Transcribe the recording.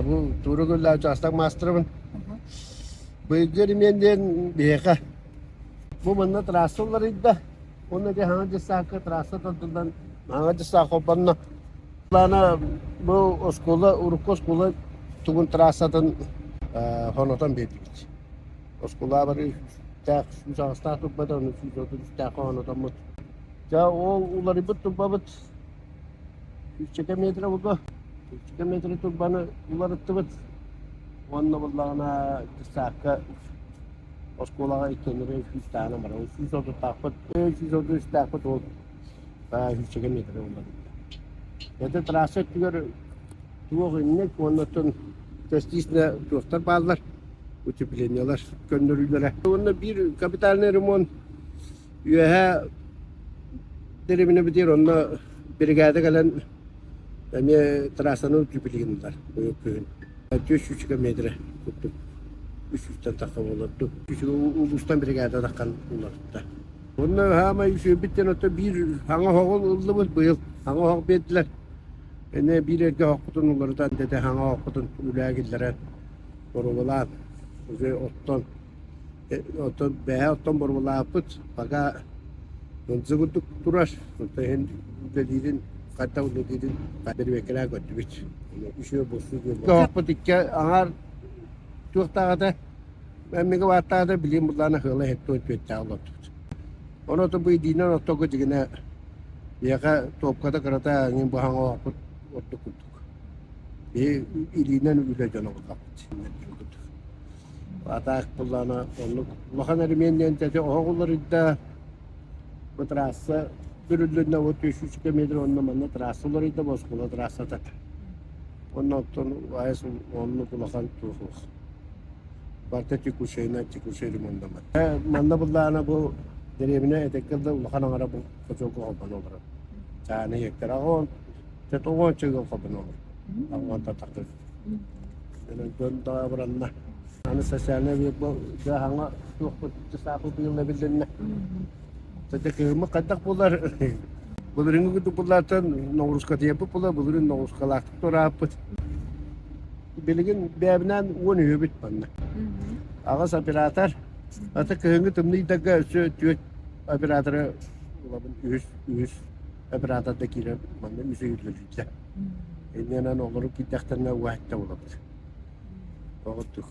Бу Туура Көллөөх учаастак маастарабын. Быйылгы ремиэн диэн биһиэхэ бу манна трасса уларыйда. Уонна дьэ хаҥа дьыссаакка трасса тардыллан хаҥа дьыссаак холбонно. Лана бу оскуола урукку оскуола тугун трассатын хонотон биэрдибит. Оскуола бары үстээх, 108-таах турбата, ону 133-тээх хонотоммут. Дьэ ол уларыйбыт турбабыт Сүүсчэкэ метрэ буолуо. Сүүсчэкэ метрэ турбаны уларыттыбыт. Уонна буоллаҕына дьыссаакка оскуолаҕа иккиэннэрэ сүүстээҕинэн барабыт. 130-таахпыт, 133-тээхпит ол сүүсчэкэ метрэ уларытта. Это трасса өттүгэр туох инник уонна оттон частично туохтар бааллар, утеплениелар көннөрүүлэрэ. Уонна биир капитальный ремонт Үөһээ дэриэбинэбитигэр онно биригээдэ кэлэн эмиэ трассаны утеплигиннылар быйыл күһүн. 400 метрэ курдук үс сүүстэн тахса буолар улуустан биригээдэ таххан уларытта. Онно хаамай үчүгэйбит диэн ото биир хаҥа оһоҕу ыллыбыт быйыл хаҥа оһох биэрдилэр. Эмиэ биир эргэ оһохпутун уларытан дэтэ хаҥа оһохпутун үлэҕэ киллэрэн боруобалаан уже оттон Оттон бэйэ оттон боруобалаабыппыт пока ынчы курдук турар. Онтон иһин үлэлиирин хайдах үлэлиирин бэрэбиэркэлээн көрдүбүт. Үчүгэй буолсу диэн. Оһохпут икки аҥаар туохтааҕыта мегаваттааҕыта билигин былаана ыала иһиттэн түөттээх олордубут. Ону ото бу илиинэн оттого дьигинэ биһиэхэ топката кырата эҥин быһаҥ оһохпут ордук курдук. Биһи илиинэн үлэ дьоно буоллахпыт. Атаак буллаҕына оннук улахан эримиэн диэн ити оһох уларыйда. Бу трасса бүрүллүннэ вот 300 километр онно манна трасса уларыйда бу оскуола трассата. Онно оттон айас оннук улахан туох суох. Барыта текущайынан текущай ремонтаммат. Манна буллаҕына бу дэриэбинэ этэккэ да улахан аҥара бу хочолку холбоно олорор. Чааны иһиктэр аҕа тоҕуонча ыал холбоно олорор. Аҕа тахта Дьон даҕабыранна. Аны социальнай дьаһаҥа туохпут саахал быйыл эбилиннэ. Дьэ кыһыммыт хайдах буолар? Былырыыҥҥы курдук буллаартан ноҕуруускатыйарбыт буолар, былырыын ноҕуруускалаахтык туорааппыт. Билигин бэйэбинээн уон үһүбүт манна. Аҕыс оператор. Аты кыһыҥҥы тымныйдарга өссө түөрт операторы ылабын үһүс үһүс оператор да киирэн манна үс ый үлэлииллэр. Иннинэн олору киирдэхтэринэ уһайта булабыт. Оҕотук.